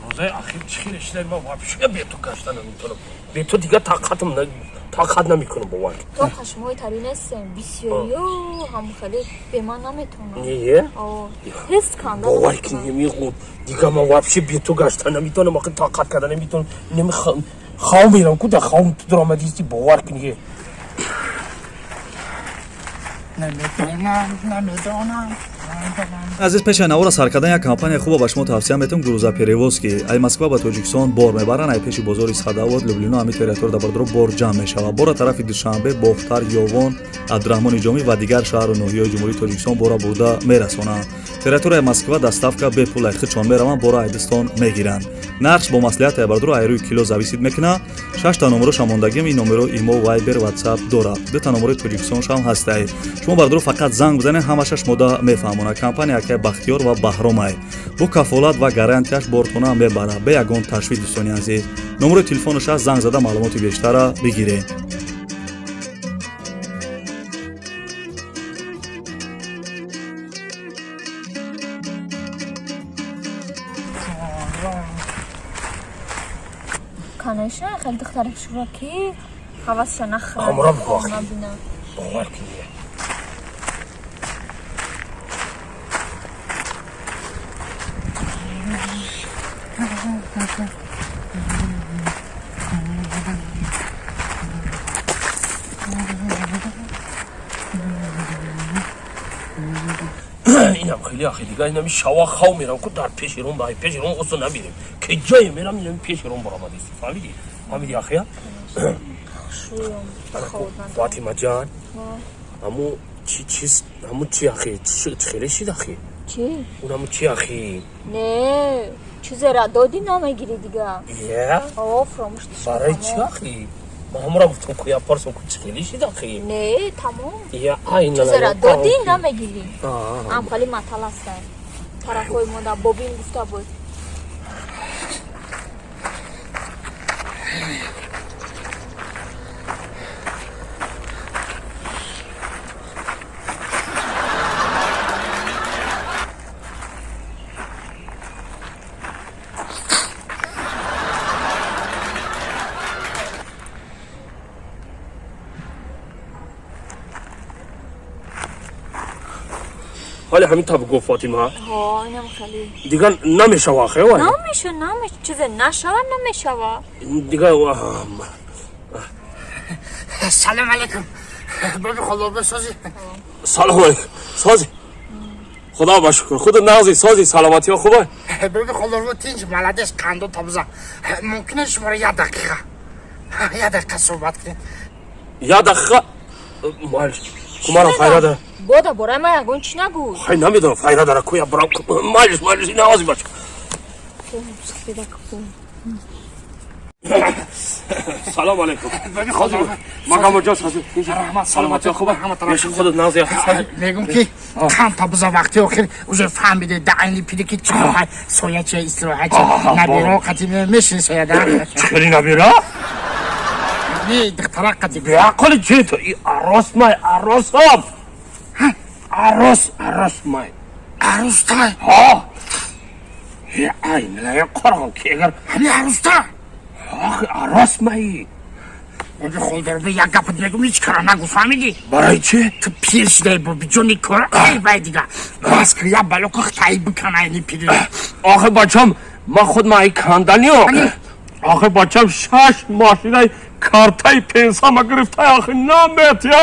Розаи ахир чӣ хеле шидай, ман вообще бе ту гашта наметавонам. Бе ту дигар тоқатам тоқат намекунам, бовар. То қашмои тари нестем, бисёриё ҳам хеле бе ман наметавонам. Не? Ҳис канда. Бовар кун, намехӯд. Дигар ман вообще бе ту гашта наметавонам, ахир тоқат карда наметавонам. Неми хав мерам, ку дар хавм ту даромадисти, бовар кун. Намедонам, намедонам. Азиз, пеш аз навора сар кардан як компания хуба ба шумо тавсия метавон, Грузоперевозки. Ай Москва ба Тоҷикистон бор мебаранд, ай пеши бозори Садовод, Люблино, ҳами территория дар бардоро бор ҷамъ мешавад. Бора тарафи Душанбе, Бохтар, Ёвон, Абдураҳмони Ҷомӣ ва дигар шаҳру ноҳияҳои Ҷумҳурии Тоҷикистон бора бурда мерасонанд. Территорияи Москва доставка бепул, ай худшон мераванд, бора айдистон мегиранд. Нархш бо маслиҳат ай бардоро ай рӯи кило зависит мекунад. Шашта номероша мондагим, ин номеро имо, Вайбер, Ватсап дорад. Дута номерои Тоҷикистоншам ҳастай. Шумо бардоро фақат занг бизанед, ҳамаша шумода мефаҳмонад. Компания акай Бахтиёр ва Баҳромай бо кафолат ва гарантияш бортона мебарад, бе ягон ташвиш. Дӯстони азиз, номерои телефонаш аст, занг зада маълумоти бештара бигиред. Конечно, хеле духтари хушрӯ ки ҳавасша нахӯрад. Ҳамора бигӯ, бовар кун. Инам хеле ахи, дигар инами шава хав мерам, ку дар пеши ром, ай пеши ром осо намерем. Ки ҷое мерам, инами пеши ром баромадисти. Фаҳмидӣ? Фаҳмидӣ, ахия? Фатима ҷан, ҳаму чи чиз, ҳаму чи ахи, чӣ хеле шид ахи? Чӣ? Он ҳаму чи ахи? Не, чизера додӣ намегирӣ дига. Е? О, фаромӯш. Барои чӣ ахи? Ман ҳамура гуфтам, ку я парсам, ку чӣ хеле шид ахи? Не, тамом. Я ай на. Чизера додӣ намегирӣ. Ам хеле матал ҳастанд. Тарафҳои мода бобин гуфта буд. ҳоли ҳамин та бигӯ, Фотима. Ҳо, инам хеле. Дигар намешава ахе, вай? Намеша, намеша, чизе нашава, намешава. Дигар Салом алейкум. Боби холлорба сози. Салом алейкум. Сози. Худо ба шукр. Худо нағзи, сози, саломатиҳо хубе? Боби холлорба тинч, молодец, қанду табза. Мумкин аст шуморо як дақиқа? Як дақиқа суҳбат кунем. Як дақиқа? Майлиш. Кумара файра дара. Бода бораи ман ягон чӣ нагӯ. Хай, намедонам, файра дара, куя барам. Майлиш, майлиш, ина ози бача. Салом алейкум. Магамоҷон, сози. Раҳмат, саломатиҳо хубе? Меши худат нағзи. Мегум ки кам та биза вақти охир уже фаҳмиде да айни пири ки чӣ соя чи истироҳат чи набиро қати мешини соя да. Чӣ набира? Не, духтара қати. Беақли чи ту? И арос май, аросам. Арос, арос май. Арустай? Ҳо. Е, ай, нилая қорғон ки агар ҳами аруста? Охи, арос май. Боби холдорби як гапат мегум, ҳеҷ кара нагу, фаҳмидӣ? Барои чӣ? Ту пир шудаи, боби ҷони кора ай вай дига. Бас ки як бало ку хтай бикан айни пири. Охи бачам, ман худ ман ай канданиё. Охи бачам, шаш мошинаи картаи пенсама гирифтай, охи наметя.